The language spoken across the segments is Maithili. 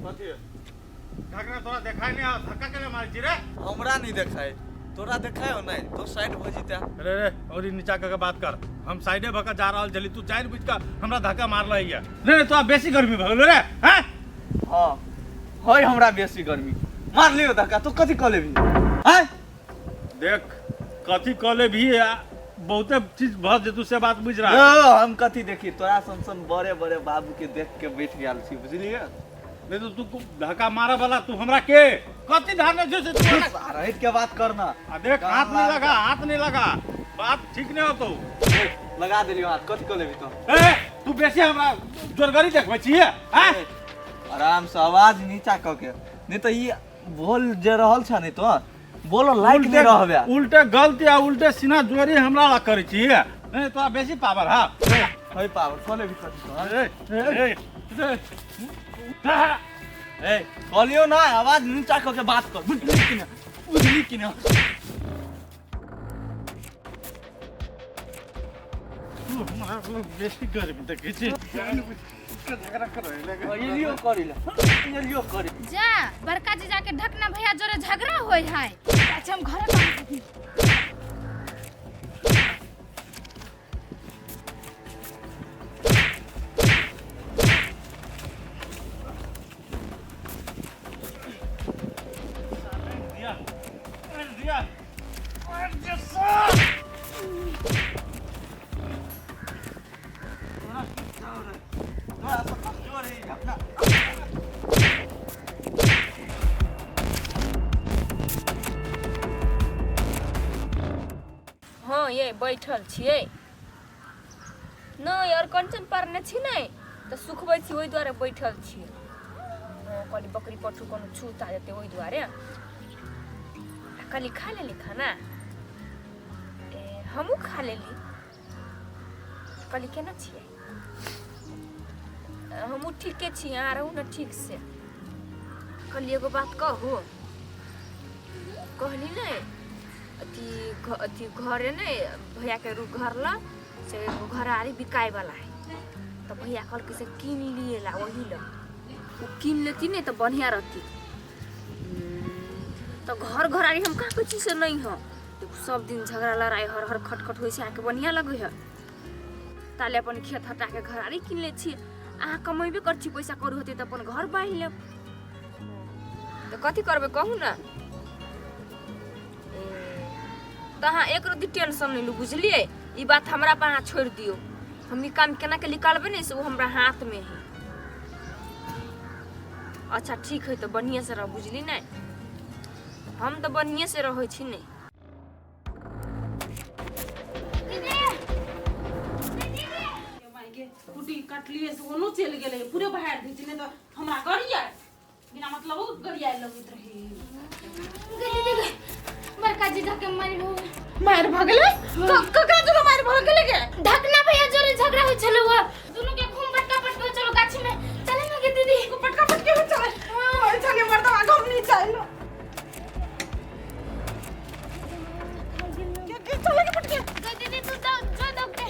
कथी ढकना तोरा देखाय नहीं आ धक्का के मारै छी रे हमरा नहीं देखाय तोरा देखाय हो नहीं तो साइड हो जीता रे रे और ई नीचा कऽ के बात कर हम साइडे भऽ के जा रहल छली तू जानि बुझि कऽ हमरा धक्का मारलही ये रे रे तोरा बेसी गर्मी भऽ गेलो रे हैं हाँ है हमरा बेसी गर्मी मार लियो धक्का तू कथी कऽ लेबही आँय देख कथी कऽ लेबही आ बहुते चीज भऽ जेतू से बात बुझि रहा यौ हम कथी देखी तोरा सन सन बड़े बड़े बाबू के देख के बैठ गेल छी बुझलिए नहीं तो तू धक्का मारे वाला तू हमरा के कथी धारने छे से तू हमरा? हट के बात करना आ देख हाथ नहीं लगा हाथ नहीं लगा बात ठीक नहीं होतो लगा देलियो हाथ कथी कऽ लेबही तो ए तू बेसी हमरा जोरगरी देखबै छियै हैं आराम से आवाज नीचा कऽ के नहीं तो ई बोल जे रहल छ नहीं तो बोलो लाइक नहीं रहबे उल्टे गलती आ उल्टे सीना जोरी हमरा ला करै छियै नहीं तोरा बेसी पावर हा है पावर कऽ लेबही कथी तो ए ए ए ए कहलियो ना आवाज नीचा कऽ के बात कर बुझली कि ना बुझली कि ना तू हमरा बेसी गर्मी देखै छी झगड़ा करै लगे एलियो करी ले एलियो करी जा बड़का जीजा के ढकना भैया जोरे झगड़ा होय है अच्छा हम घरे पहुंच दिया दिया दिया साथ तोरा सब कमजोर है अपना हँ ये बैठल छियै नहि अरकञ्चन पारने छी नहि तऽ सुखबै छी ओहि दुआरे बैठल छी हँ कहली बकरी पट्ठू कोनो छूत आ जेतै ओहि दुआरे आ कहली खा लेली खाना ए हमहूँ खा लेली कहली केना छियै हमहूँ ठीके छी अहाँ रहू ने ठीक से कहली एगो बात कहू कहली ने अथी अथी घरे ने भैयाके रू घर ल से एगो घरारी बिकायवला है तऽ भैया कहलकै से कीन लिए ला वही ल ओ कीन लेती ने तऽ बढ़िआँ रहती तऽ घर घरारी हम कहाँ कहै छी से नहि हँ देखू सब दिन झगड़ा लड़ाइ हर हर खटखट होइ छै अहाँके बढ़िआँ लगै है ताले अपन खेत हटाके घरारी कीन लै छी अहाँ कमेबे करै छी पैसा करू होतै तऽ अपन घर बान्हि लेब तऽ कथी करबै कहू ने ए, तऽ अहाँ एक रत्ती टेंशन नहि लू बुझलियै ई बात हमरा पर अहाँ छोड़ि दियौ हम ई काम केना के निकालबै ने से ओ हमरा हाथमे है अच्छा ठीक है तऽ बढ़िएँ से रह बुझली ने हम तऽ बढ़िएँ से रहै छी ने मायगे कुटी कटलिए से ओनो चलि गेलै पूरे बाहर दै छै नहि तऽ हमरा गरिया बिना मतलब गरिया लगैत रहे गली दीदी बड़का जीजा के मारि हो मारि भऽ गेलै ककरा जोरे मारि भऽ गेलै गे ढकना भैया जोरे झगड़ा होइ छलै हुआ दुनू के खून पटका पटका चलो गाछी में चले ना गे दीदी पटका पटके हो चले और चले मर्दवा घर नहीं चलो के के चले के पटके गे दीदी तू दौ जो दौ के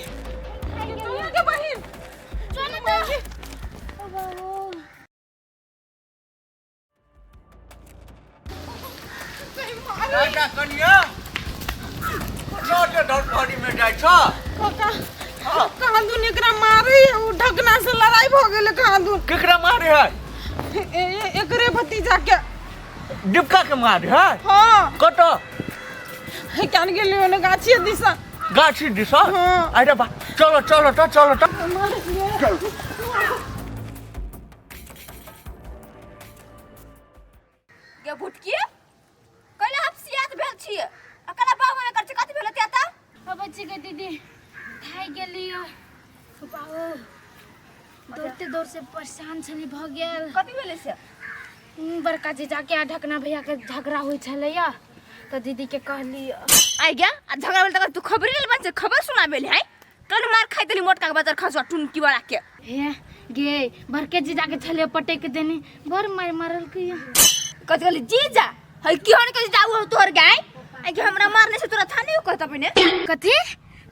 खाइ के गेल चले के बहिन जो ना तो ओ बाबू राजा कनिया छोटे धड़फड़ी में जाइ छ काका कहाँ दून एकरा मारे उ ढकना से लड़ाई भ गेलै कहाँ दून केकरा मारे है एकरे भतीजा के डिपका के मारे है हाँ कत हे कान गेली ओने गाछी दिशा गाछी दिशा हाँ। अरे बा चलो चलो तो चलो तो गे भुटकी कैला हम सियात भेल छी अकला बाबा में कर छी कथी भेल ते ता अब बच्ची के दीदी थाकि गेली बाबू दौड़ते दौड़ से परेशान छली भऽ गेल कथी भेलै से बड़का जीजा के आ ढकना भैया के झगड़ा होइ छलैया तऽ दीदी के कहली आई गया आ झगड़ा भेल तकर तू खबरी लेल बन खबर सुनाबेली है कल मार खाइ देली मोटका के बाजार खसुआ टुनकी वाला के हे गे बड़के जीजा के छले पटक देनी बड़ मार मारल के कथी कहली जीजा है की हन के जीजा उ तोहर गाय आई के हमरा मारने से तोरा था नहीं कहता पहिने कथी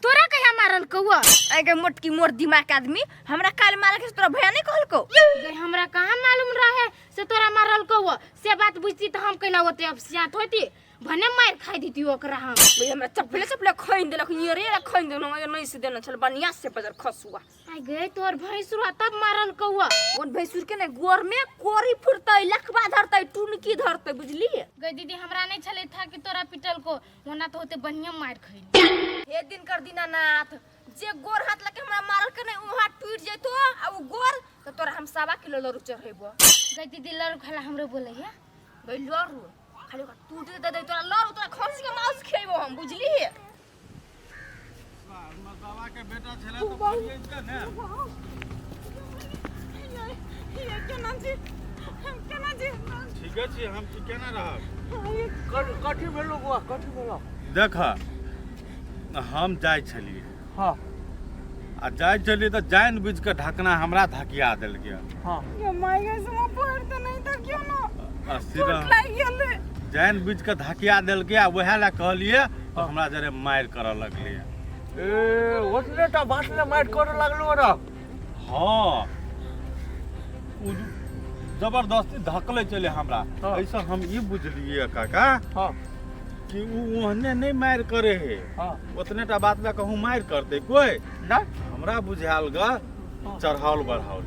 तोरा कहिया मारल कौआ? आइ के मोटकी मोर दिमाग के आदमी, हमरा काल मारल के तोरा भैया नहीं कहलको? गई हमरा कहाँ मालूम रहे से तोरा मारल कौआ, से बात बुझती तो हम कैला ओते अब सियात होती, भने मार खाई देती ओकरा हम। भैया हमरा चपले चपले खैन देलक, ये रे खैन देलक, हमरा नहीं से देना छल बढ़िया से बजर खसुआ। आई गए तोर भैंसुरा तब मारल कौआ। ओन भैंसुर के ने गोर में कोरी फुरतै, लखबा धरतै, टुनकी धरतै, बुझली? गई दीदी हमरा नहीं छले था कि तोरा पिटल को, ओना तो होते बढ़िया मार खैली। हे दिन कर दीनानाथ, जे गोर हाथ लके हमरा मारल के ने वहां टूट जैतो आ उ गोर त तोरा हम 1.25 किलो लरू चढ़ेबो। गई दीदी लरू खाला हमरो बोले है। गई लरू खाली ओकरा टूट दे दे तोरा लरू, तोरा खसी के मांस खेबो हम, बुझली? बाबा के बेटा छला तो फरियै ने। ये केना जी, केना जी? ठीके छी हम, की केना रहब? कथी भेलो बुआ, कथी भेलो? देख हम जाइ छलियै। हाँ। आ जाइ छलियै तऽ जानि बुझि कऽ ढकना हमरा धकिया देलकै। हाँ। ये माय गे समा पढ़ तऽ नहीं तऽ क्यों ना? आ चोट लागि गेलै। जानि बुझि कऽ धकिया देलकै आ वएह लए कहलियै तऽ हमरा जरे मारि करऽ लगलै। ए ओतने टा बात ले मारि करऽ लगलो रे। हाँ उ जबरदस्ती धकले चले हमरा। ऐसा हम ई बुझलियै काका। हाँ। कि उ ओहने नहीं मारि करे है। हाँ। ओतने टा बात लए कहूँ मारि करते कोई ना, हमरा बुझायल ग चढ़ाओल बढ़ाओल।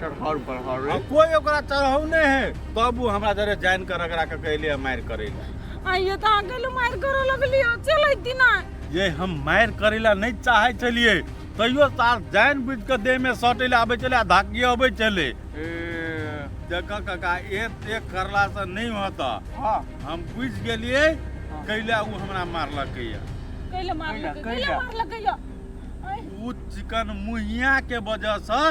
चढ़ाओल बढ़ाओल कोई ओकरा चढ़ाओ नहीं है तब उ हमरा जरे जान कर रगड़ा के कहले मारि करे ला। आइए तऽ अहाँ गेलू मारि करऽ लगलियै, चलै दिना। ये हम मारि करे ला नहीं चाहे चलिए तैयो सार जान बुझ के देह में सटे ला आबै चले आ धाकिए अबै चले। देख काका एक एक करला से नहीं होता। हाँ। हम बुझ गेलिए कैला उ हमरा मारलक या। कैला मारलक, कैला मारलक या? उ चिकन मुहिया के वजह से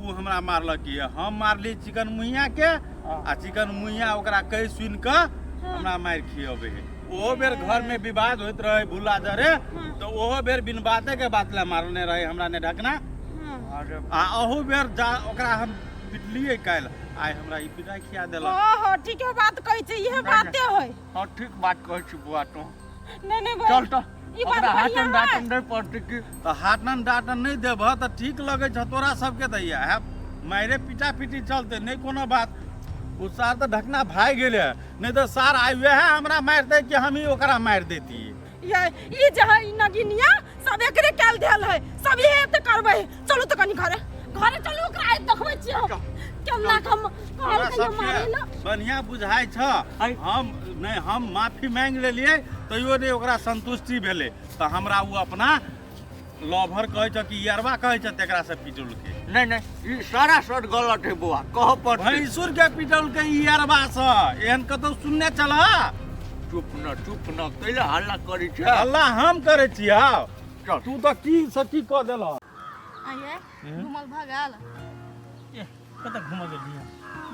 उ हमरा मारलक या। हम मारली चिकन मुहिया के आ चिकन मुहिया ओकरा कहि सुन के हमरा मारि खियबे है। ओहो बेर घर में विवाद होइत रहे भुला जरे तो ओहो बेर बिन बाते के बात ला मारने रहे हमरा ने ढकना। आ अहू बेर जा ओकरा हम पिटलिए काल्हि, आइ हमरा ई पिटाइ खिया देलक। हाँ हाँ ठीक है बात कहै छै, इहे बाते है। हाँ ठीक बात कहै छी बुआ तू। नहीं नहीं चल तो ई बात ओकरा बढ़िया हाटन है। डाटन नहीं पड़तै की? तऽ हाटन डाटन नहीं देबह तऽ ठीक लगै छ तोरा सबके तऽ इएह मारे पिटा पिटी चलते नहीं कोनो बात। ओ सार तऽ ढकना भागि गेलै, नहीं तऽ सार आइ वएह हमरा मारि दै कि हम ही ओकरा मारि देतियै। ये ई जे है ई नगिनिया सब एकरे कैल धैल है, सब इहे तऽ करबै। चलू तऽ कनी घरे घरे चलू, ओकरा आइ देखबै छियै हम केना हम हमरा कहलकै मारै सबके लए। बढ़िया बुझाइ छ। हम नहीं हम माफी मांगि लेलियै तैयो नहीं ओकरा संतुष्टि भेलै तऽ हमरा ओ अपना लभर कहै छ कि यरवा कहै छ तेकरा से पिटलकै। नहीं नहीं ई सारा सर गलत है बुआ, कह पड़तै। भैंसुर के पिटलकै ई यरवा से, एहन कतौ सुनने चल। चुप न चुप न, कैला हल्ला करै छै? हल्ला हम करै छियै। चल। तू तऽ की से की कऽ देलह? आइए घुमल भऽ गेल? कतऽ घूमऽ गेलियै?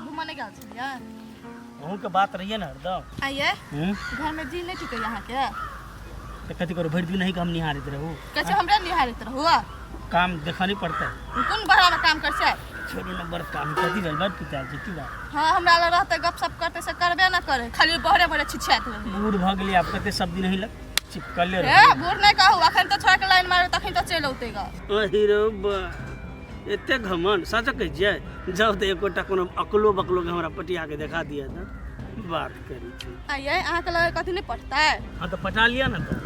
घूमऽ नहि गेल छलियै? अहूँके बात रहियै ने हरदम। आइए घर में जी नहीं टिकैया अहाँके? तऽ कथी करू, भरि दिन अहीँके हम निहारैत रहू। कहै छै हमरे निहारैत रहू? काम देखऽ नहि पड़तै? कोन बहरामे काम करै छै? छोड़ू ने, बड़ काम कथी भेल, बड़ पिता छै की बात? हाँ हमरा लग रहतै गपशप करतै से करबे न करै, खाली बहरे बहरे छिछियाइत रहै। बूढ़ भऽ गेलियै आब, कते सब दिन अहीं लग चिपकले हे रहू। बूढ़ नहि कहू, अखन तऽ छोड़ा के लाइन मारबै तखन तऽ चलि औतै ग। अही रौ बा, एते घमंड सच कहै छियै? जाउ तऽ एकोटा कोनो अकलो बकलो के हमरा पटिया के देखा दिअ तऽ बात करै छी। आइए अहाँके लग कथी नहि पटतै? हाँ तऽ पटा लिअ ने तऽ।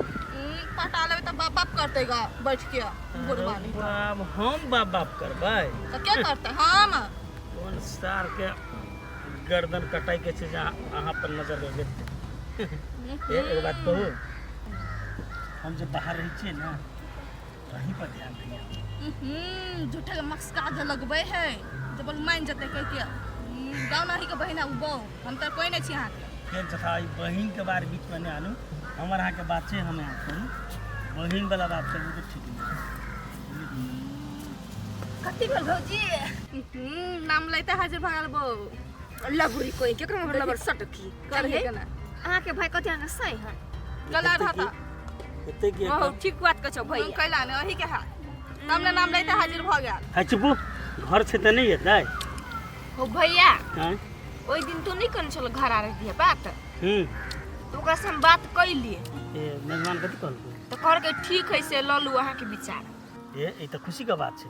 पटा लेबै तऽ बाप बाप करतै ग बैठ के बुढ़बा। बाप हम बाप बाप करबै तऽ के करतै? हम कोन सार के गर्दन कटाइ के छै जे अहाँ पर नजर लगेतै। एगो बात कहू, हम जे बाहर रहै छियै ने अहीं पर ध्यान दैया। झूठे के मस्का जे लगबै है जे बोल मान जेतै कहि के गाँव नहीं के बहिन ओ बहू, हम तऽ कोइ नहि छी अहाँके। फेर जथा ई बहिन के बारे बीच में नहि आनू, हमर अहाँके बात छै, हम अहाँ करू बहिन वाला बात करबू तऽ ठीक नहि। कथी भेल भौजी? नाम लैते हाजिर भऽ गेल बहू। लबुरी कोई केकरो हमर लबर सटकी करहे करिए केना? अहाँके भाई कथी अहाँके सही है? गला रहता एते की बहुत ठीक बात कहै छौ भैया। कैला ने अही के हाथ तब ने नाम लैते हाजिर भऽ गेल। है चुपू, घर छै तऽ नहि एतै? हो भैया आँय? ओहि दिन तू नहीं कहने छल घर आ रही है बात, हम्म तो ओकरा से हम बात कैलिए। ए मेजबान कथी कहलकै? तऽ कहलकै ठीक है से लऽ लू अहाँके विचार। ए ई तऽ खुशीके बात छै।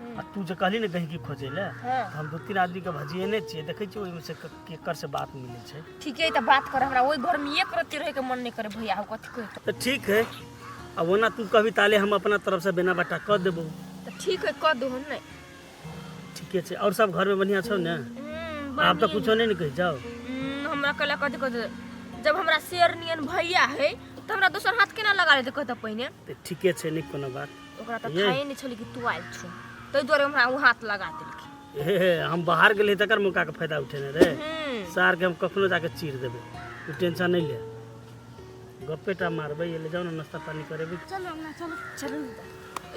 आ तू जे कहली ने गहिकी खोजै लए, हाँ। तऽ हम 2-3 आदमीके भजिएने छियै, देखै छियै ओहिमे से केकर से बात मिलै छै। ठीके है तऽ बात कर, हमरा ओहि घरमे एक रत्ती रहैके मन नहि करे भैया, कथी कहै। तऽ ठीक है, आ ओना तू कहबी ताले हम अपना तरफसँ बेना बाटा कऽ देबौ। तऽ ठीक है कऽ दू ने। ठीके छै। आओर सब घरमे बढ़िआँ छौ ने? आब तऽ कुछो नहि ने कहै जाउ। हमरा कहला कथी कहते, जब हमरा शेर नियन भैया है तऽ हमरा दोसर हाथ केना लगा लेतै कहते पहिने। तऽ ठीके छै, नहि कोनो बात। ओकरा तऽ थाहे नहि छलै कि तू आयल छौ, ताहि दुआरे हमरा ओ हाथ लगा देलकै। हे हम बाहर गेलियै तकर मौकाके फायदा उठेने रे। सारके हम कखनो जाके चीर देबै, तू टेंशन नहि ले, गप्पे टा मारबै। एले जाउ ने नाश्ता पानी करेबै। चलो अंगना चलो। चलू।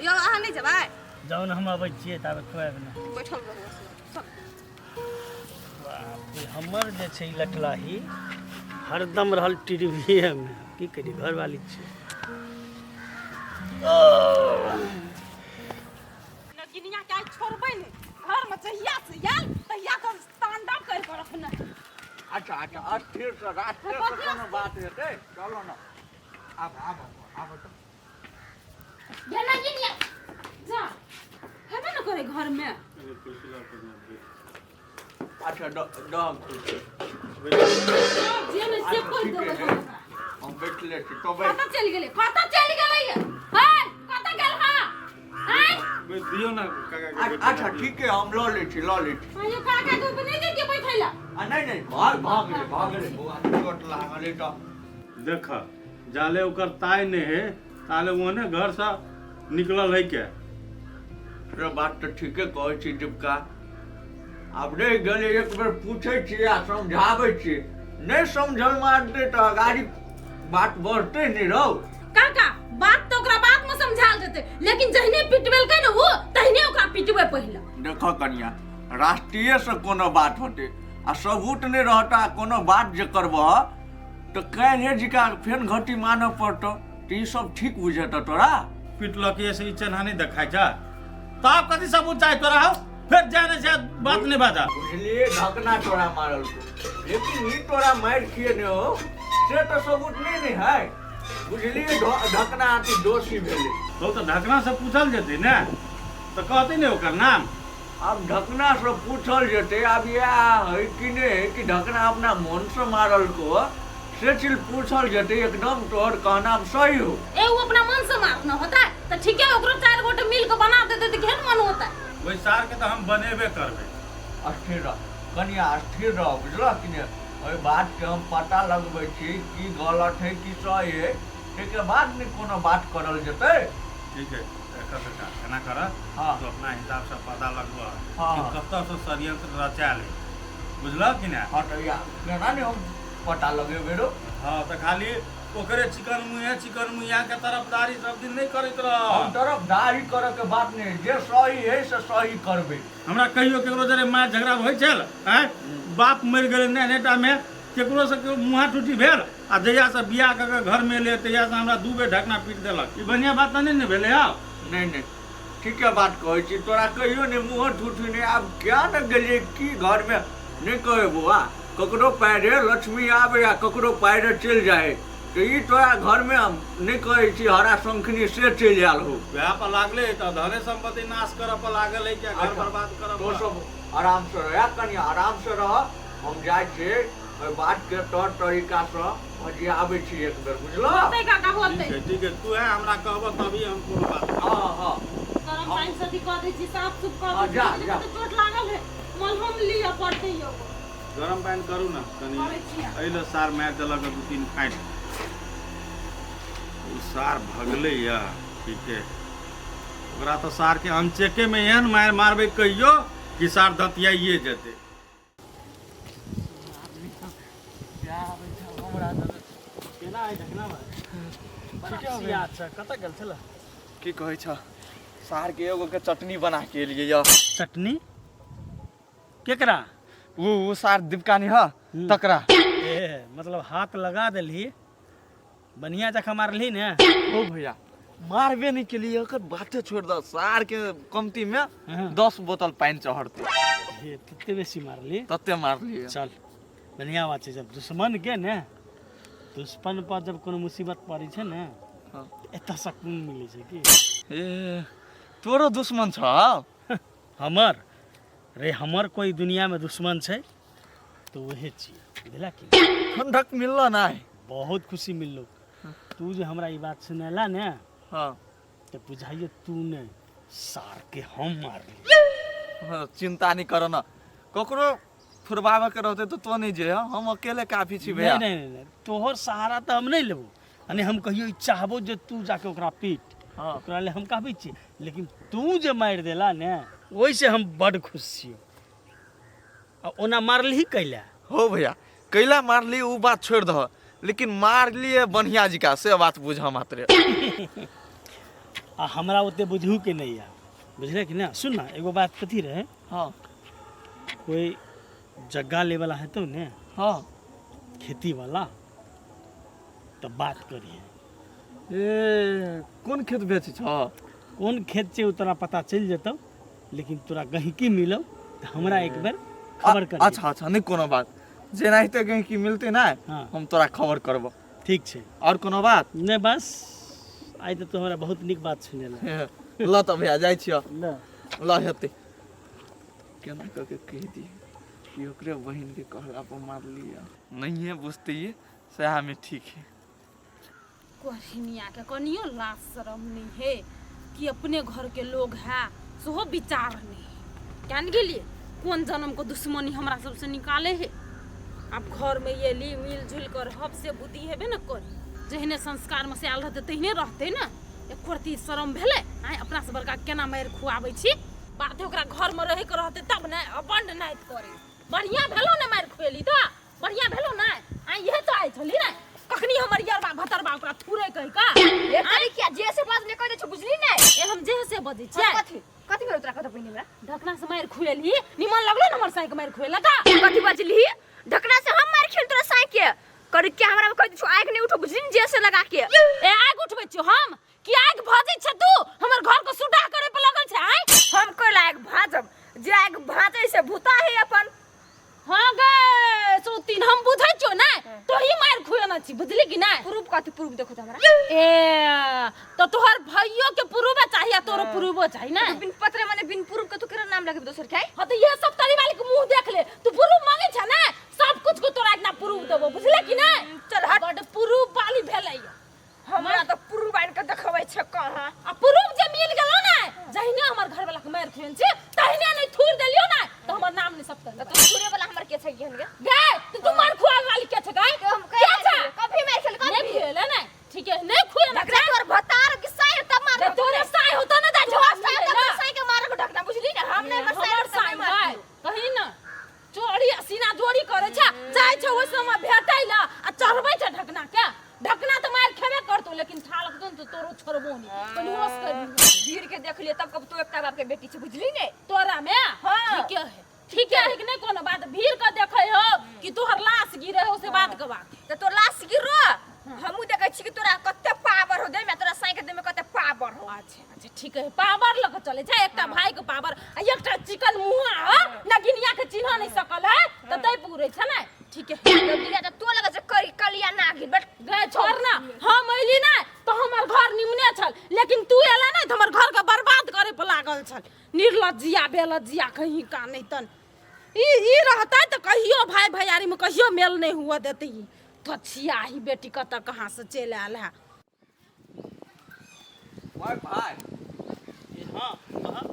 यौ अहाँ नहि जेबै? जाउ ने, हम अबै छियै ताबे खुआएब ने। बैठल रहू। चल। बाप रे, हमर जे छै ई लटलाही हरदम रहल टीवीएमे, की करी घरवाली छियै। नगिनिया के आइ छोड़बै नहि, घर में जहिया से आयल तहिया तो तांडव कर के रखने। अच्छा अच्छा, अस्थिर से रास्ते से कोनो बात हेतै, चलो ना आब आब आब तऽ। ये नगिनिया जा हेबे न करे घर में। अच्छा डॉग खुश जे ने से कहि देबै हम ओकरा। हम बैठले छी तो बैठ। कतऽ चलि गेलै, कतऽ चलि गेलै ये? हे कतऽ गेल हा? आँय दियौ ने काका के बेटी। अच्छा ठीक है, हम लऽ लै छी, लऽ लै छी। आँय यौ काका के ऊपर नहि जइतियै बैठै लए। आ नहि नहि, भाग भाग गेलै, भाग गेलै बौआ, चोट लागल है तऽ। देख जाले ओकर ताय नहि है ताले ओहने घरसँ निकलल है के। से बात तऽ ठीके कहै छी दीपका। आब रहि गेलै एक बेर पूछै छियै आ समझाबै छियै, नहि समझल मारतै तऽ अगाड़ी बात बढ़तै नहि रौ। काका बात तऽ ओकरा बात में समझायल जेतै, लेकिन जहिने पिटबेलकै ने ओ तहिने ओकरा पिटबै पहिले। देख कनिया, राष्ट्रीय से कोनो बात होतै आ सबूत नहि रहता, कोनो बात जे करबह तऽ काल्हि जिका फेर घटी मानऽ पड़तौ, तऽ ई सब ठीक बुझेतऽ तोरा? पिटलक ये से ई चेन्हा नहि देखाइ छै, तब कथी सबूत चाही तोरा हौ? फेर जाय नहि छै बात नहि बाजा। बुझलिए ढकना तोरा मारल को, लेकिन ई तोरा मारि किए ने हो से तऽ सबूत नहि ने है। बुझलिए ढकना अति दोषी भेलै। तो तऽ ढकना से पूछल जेतै ने तऽ कहतै ने ओकर नाम। आब ढकना से पूछल जेतै, आब इएह है कि नहि है कि ढकना अपना मन से मारल को, से चीज पूछल जेतै। एकदम तोहर कहना सही हो। ए वो अपना मन से मारना होता है तो ठीक है, ओकरो चार गोटे मिल के बना देते तो केहन मन होता है। ओहि सार के तऽ हम बनेबे करबै। अस्थिर रह कनिया, अस्थिर रह, बुझलह कि नहि? ओहि बातके हम पता लगबै छी की गलत है की सही है, ताहिके बाद ने कोनो बात करल जेतै। ठीक है एकर बेटा, एना कर। हाँ। तू अपना हिसाब से पता लगबह हाँ। कि कतऽ से षड्यंत्र रचायल है, बुझलह कि नहि? हाँ तऽ या केना ने हम पता लगेबै रौ। हाँ तऽ खाली ओकरे चिकन मुँहे चिकन मुँहिया के तरफदारी सब दिन नहि करैत हम रह। तरफदारी करऽ के बात नहि, जे सही है से सही करबै। हमरा कहियो केकरो जरे माय झगड़ा होइ छल? आँय बाप मरि गेलै नेनेटा मे, केकरो से केकरो मुँहा टूटी भेल? आ जहिया से बियाह कऽ के घर मे एलै तहिया से हमरा 2 बेर ढकना पीट देलक, ई बढ़िआँ बात तऽ नहि ने भेलै हौ? नहि नहि, ठीके बात कहै छी, तोरा कहियो नहि मुँह ठूठी नहि। आब क्या ने गेलियै की घरमे नहि कहै बौआ, ककरो पैरे लक्ष्मी आबै आ ककरो पैरे चलि जाइ, तऽ ई तोरा घरमे हम नहि कहै छी हरा शंखनी से चलि आयल हो। वएह पर लागले तऽ धने संपत्ति नाश करऽ पर लागल है, क्या घर अच्छा, बर्बाद करऽ तो पर। सब आराम से रह कनि, आराम से रह, हम जाइ छियै ओहि बातके तौर तरीकासँ भजियाबै छी एक बेर, बुझलह? होतै काका होतै। ठीक है ठीक है, तू है हमरा कहबह तभी हम कोनो बात। हँ हँ। गरम पानि से अथी कऽ दै छी, साफ सुफ कऽ हाँ, दै जा, छी। जा। तऽ चोट लागल है, मलहम लिअ पड़तै यौ। गरम पानि करू ने कनि। करै छियै। एहि लए सार मारि देलक 2-3 फाटि, ओ सार भगलै या ठीके। ओकरा तऽ सारके अनचेके मे एहन मारि मारबै कहियो कि सार दतियाइए जेतै। केना है ढकना भाई? बड़ा अच्छा, कतऽ गेल छल? की कहै छ, सार के एगो के चटनी बना के एलियै यऽ। चटनी केकरा? उ सार दीपकानी ह तकरा। ए मतलब हाथ लगा देलही, बढ़िया जखा मारलही ने? ओ भैया, मारबे नहीं केलिए, ओकर बाते छोड़ दऽ, सार के कमती में हाँ। 10 बोतल पानि चढ़तै। हे तते बेसी मारली? तते मारलियै। चल बढ़िया बात छै। जब दुश्मन के ने दुश्मन पर जब कोनो मुसीबत पड़ै छै ने हाँ। एतऽ सुकून मिलै छै की। ए तोरो दुश्मन छ? हमर रे हमर कोई दुनिया में दुश्मन छै तो वहे छियै, बुझला कि? ठंडक मिललो नहीं? बहुत खुशी मिललो। तू जे हमरा ई बात सुनेला ने, हाँ, तो बुझाइए तू ने सार के हम मारली। हाँ, चिंता नहीं करो ना, ककरो फुरबावे के रहते तो तो नहीं जे हम अकेले काफी छी भैया। नहीं नहीं नहीं, तोहर सहारा तो हम नहीं लेबो, यानी हम कहियो ई चाहबो जे तू जाके ओकरा पीट। हाँ। ओकरा ले हम काफी छी, लेकिन तू जे मारि देला ने ओहिसे हम बड खुश छियो। आ ओना मारलही कैला? हो भैया, कैला मारली उ बात छोड़ दह, लेकिन मारलिए बढ़िया जी का से बात बुझ मात्र। आ हमरा ओते बुझू के नहीं आ, बुझले कि ना? सुन ना, एगो बात कथी रहे? हाँ। कोई जग्गा ले वाला हेतौ ने? हाँ। खेती वाला, तो बात करिए। ए कोन खेत बेचै छ? कोन खेत छै ओ तोरा पता चलि जेतौ, लेकिन तोरा गहिकी मिलौ तऽ हमरा एक बेर खबर कर। अच्छा अच्छा, नहीं कोनो बात, जेनाहिते गहिकी मिलते ना। हाँ। हम तोरा खबर करबो। ठीक छै। और कोनो बात? नहीं, बस आइ तऽ तू हमरा बहुत नीक बात सुनेला। ल तऽ भैया जाइ छियो। ल। ल हेतै केना कऽ के कहि दियै कि ओकरे बहिन के कहला पर मारलियै, नहिए बुझतियै सएह में ठीक है। कोहनिया के कनियो लाज शरम नहीं है कि अपने घर के लोग है सेहो विचार नहीं है। क्या गेलिए कोन जन्म को दुश्मनी हमरा सबसे निकाले है। आब घर में एली मिलजुल कर हब से बुद्धि हेबे न कर, जहने संस्कार में से आयल रहते तहने रहते न। एको रत्ती शरम भेलै आइ अपना से बड़का केना मारि खुआबै छी। बाधे ओकरा घर में रहे के रहते तब ने बंड नाइत करे। बढ़िया भेलो ने मारि खुएली तऽ बढ़िया भेलो ने। आइ इहे तो आइ छली ने कखनी हमर यरबा भतरबा ओकरा थुरे कहि का। ए करी किया जे से बात ने कह दे छौ, बुझली ने? ए हम जे से बजै छियै। कथी कथी भेल तोरा? कत पहिने हमरा ढकना से मारि खुएली निमन लगलो ने हमर साई के मारि खुएला का? कथी बजली? ढकना से हम मारि खेल तोरा साई के? करी क्या हमरा कह दे छौ आग नहीं उठो, बुझली ने? जे से लगा के। ए आग उठबै छियौ हम कि आग भजै छै तू हमर घर के सुडा करे पर लगल छै आइ? हम कोइ आग भाजब जे आग भाजै से भूता है अपन। हाँ गे सौतीन हम बुझै छियौ ने तोही मारि खुएना छी, बुझली कि नै? प्रूफ कथी? प्रूफ देखो त हमरा। ए तो तोहर भइयो के प्रूफे चाही आ तोरो प्रूफो चाही ने? बिन पत्र माने बिन प्रूफ के तू केकरा नाम लगेबे दोसर के? हाँ तो ये सब तरी वाली के मुंह देख ले, तू प्रूफ मांगे छ ने सब कुछ को तोरा इतना प्रूफ देबो, बुझले कि नै? चल हट। बड प्रूफ वाली भेलै। हमरा तो प्रूफ आनि के देखबै छै कहाँ? आ प्रूफ जे मिल गेलो ने जहिने हमर घर वाला के मारि खुएन छी तहिने नै थूर देलियो ने तो हमर नाम नै सब त तू थूरे वाला हमर के छै केहन गे? गे तो तू मार खुआवे वाली के छै गे? तो हम के छै? कभी मारि खेल नै कभी खुएले ने ठीक है नै खुएले ढकना तोर भतार के साय तब मार। तोरे साय होता ना जा तोहर साय तब साय के मारब ढकना, बुझली ने? हम नै हमर साय हमर साय है कही ना चोरी सीना जोरी करे छै जाइ छै ओइ समय भेटै ला आ चढ़बै छै ढकना के। ढकना तऽ मारि खेबे करतौ लेकिन थालक दो तो तोरो छोड़बो नहीं, कनि होश कर। भीड़ के देख लिए तब कब तू एकटा बाप के बेटी छै, बुझली ने? तोरा में? हाँ। ठीक है ठीक है कि नहीं कोनो बात भीड़ के देखै हो कि तोहर लाश गिरे हो से बात के बात। त तोर लाश गिरो हमहू देखै छी कि तोरा कते पावर हो दे में, तोरा साई के दे में कते पावर हो। अच्छा अच्छा ठीक है, पावर लग चले छै एकटा भाई के पावर आ एकटा चिकन मुहा हो नगिनिया के चिन्ह नहीं सकल है त तै पूरे छै ने। ठीक है नगिनिया त तो लगे छै करी कलिया नागिन बट गए छोड़ ना, हम अइली ना तो हमर घर निमने छल, लेकिन तू एला ना तो हमर घर के बर्बाद करे पर लागल छल। निर्लज्जिया बेलज्जिया कहीं का नहीं तन ई ई रहता तो कहियो भाई भैयारी में कहियो मेल नहीं हुआ देती। तो छिया ही बेटी कत कहाँ से चलि आयल है। भाई भाई हाँ कहाँ?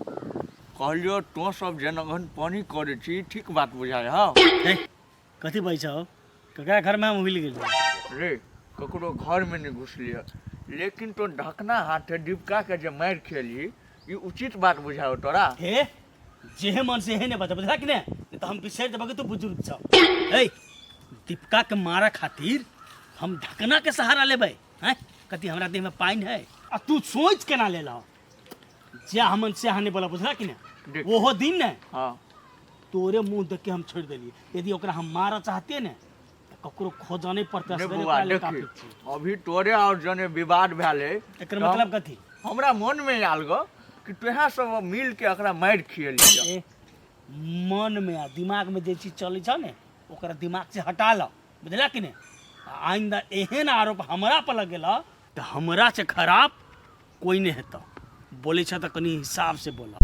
कहलियो तो सब जेना पानी करे छी ठीक बात बुझाय। हाँ हे, कथी बजै छौ? ककरा घर में हम हुलि गेलियै? रे ककरो घर में नहीं घुसलियै, लेकिन तो ढकना हाथे डिबका के जे मारि खेली ई उचित बात बुझायो तोरा? हे जेहे मन से हे ने बजा, बुझला कि ने? नहीं तो हम बिसरि देबो कि तू बुजुर्ग छौ। हे दीपका के मारे खातिर हम ढकना के सहारा लेबै हैं? कथी हमरा देह में पानि है? आ तू सोच केना लेलह जे हमन से नहीं बोला, बुझला कि ने? देख। ओहो दिन ने हाँ तोरे मुंह देख के हम छोड़ देलिए। यदि ओकरा हम मारऽ चाहते ने तऽ ककरो खोजऽ नहीं पड़तै, ने असगरे बौआ ओकरा लेल देखी काफी छै। अभी तोरे और जने विवाद भेल है एकर मतलब कथी? हमरा मन में आयल गो कि तोहा सब मिल के एकरा मारि खियलियै। ए मन में आ दिमाग में जे चीज चलै छौ ने ओकरा दिमाग से हटा ल, बुझला कि ने? आ आइंदा एहन आरोप हमरा पर लगेला तऽ हमरा से खराब कोई नहि हेतौ। बोलै छ तऽ कनि हिसाब से बोल।